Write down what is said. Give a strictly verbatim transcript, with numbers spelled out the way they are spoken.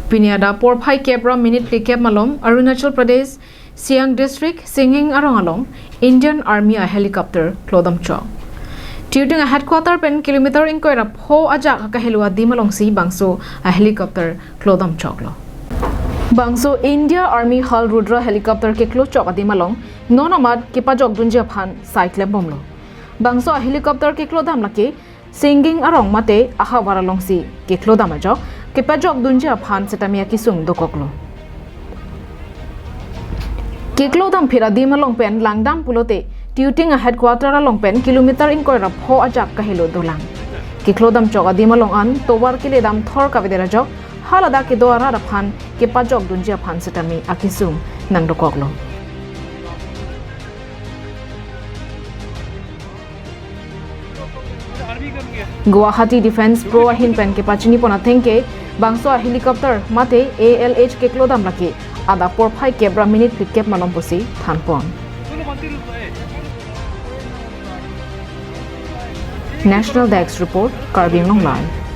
Pini adap porphai kep ra minute phlikep malom Arunachal Pradesh, Siang District, Singing arong along Indian Army a helicopter klodam chok. Tiuting a headquarter pen kilometer ingkoi ra pho ajak akahelo adim alongsi bangso a helicopter klodam choklo. Bangso India Army Hal Rudra helicopter keklo chok adim along non amat kepajok dunji aphan sai klembomlo. Bangso a helicopter keklodam lake Singing arong mate ahavar alongsi keklodam ajok kepajok dunji aphan setame akesung dokoklo. Keklodam phit adim along pen langdam pulote Tiuting a headquarter along pen kilometer ingkoi ra pho ajak kahelo dolang. Keklodam chok adim along an tovar keledam thor kavedet ajok haladak kedo arat aphan kepajok dunji aphan setame akesung nangdokoklo. Guwahati Defence Pro ahin pen kepachini pon ateng ke bangso a helicopter mate A L H keklodam lake adap porphai kep ra minute phlikep malom pusi thanpon. National Desk Report, Karbi Anglong Live.